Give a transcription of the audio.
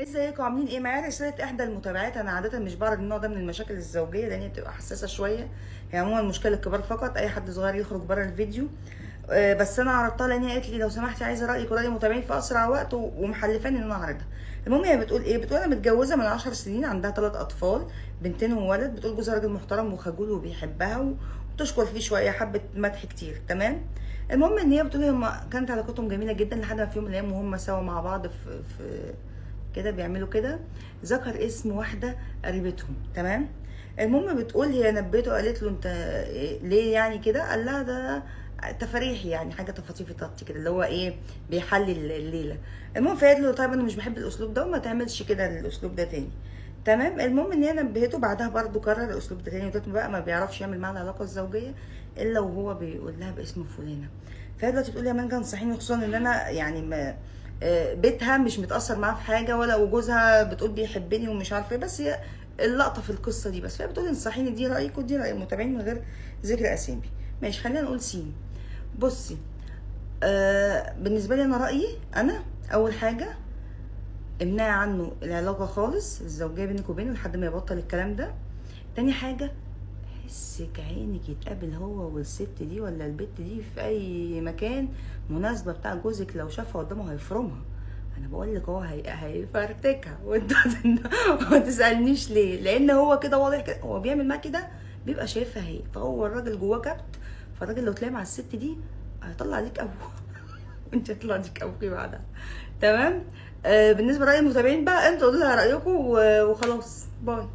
ازيكم عاملين ايه؟ معايا رسالة احدى المتابعات. انا عادة مش بعرض النوع ده من المشاكل الزوجية لان هي بتبقى حساسة شوية. هي عموما مشكلة الكبار فقط، اي حد صغير يخرج بره الفيديو. بس انا عرضتها لان هي قالت لي لو سمحتي عايزه رايك وراي المتابعين في اسرع وقت ومحلفاني ان انا اعرضها. المهم هي بتقول ايه؟ بتقول انا متجوزة من 10 سنين، عندها 3 اطفال، بنتين وولد. بتقول جوزها راجل محترم وخجول وبيحبها وبتشكر فيه شوية، حبه مدح كتير، تمام. المهم ان هي بتقول هما كانت علاقتهم جميلة جدا لحد ما في يوم من الايام وهم سوا مع بعض في كده بيعملوا كده، ذكر اسم واحدة قريبتهم، تمام. المهم بتقول هي نبهته قالت له انت ليه يعني كده؟ قال لها ده تفاريحي، يعني حاجة تفاصيل في طاقتي كده، اللي هو ايه، بيحلي الليلة. المهم فقالت له طيب انا مش بحب الاسلوب ده وما تعملش كده الاسلوب ده تاني، تمام. المهم ان هي نبهته بعدها برضو كرر الاسلوب ده تاني، وقالت بقى ما بيعرفش يعمل معاها العلاقة الزوجية الا وهو بيقول لها باسم فلانه. فهي دلوقتي بتقول يا مانجا انصحيني، خصوصا ان انا يعني ما بيتها مش متاثر معاها في حاجة، ولا وجوزها بتقول بيحبني ومش عارفه ايه، بس هي اللقطة في القصة دي بس. فهي بتقول انصحيني، دي رايك ودي راي المتابعين من غير ذكر اسامي. ماشي، خلينا نقول سين. بصي، بالنسبة لي انا رايي، انا اول حاجة امنعي عنه العلاقة خالص الزوجية بينك وبينه لحد ما يبطل الكلام ده. تاني حاجة، حسك عينك يتقابل هو والست دي ولا البت دي في اي مكان مناسبة بتاع جوزك، لو شافها قدامه هيفرمها. انا بقول لك هو هيفرتكها، وانت ما تسالنيش ليه، لان هو كده واضح كده هو بيعمل معاه كده، بيبقى شايفها هي، فهو الراجل جواه كبت. فالراجل لو طلع مع الست دي هيطلع عليك ابوه وانت هيطلع عليك ابوكي بعدها، تمام. بالنسبة لراي المتابعين بقى، انتوا قولوا لها رايكم وخلاص، باي.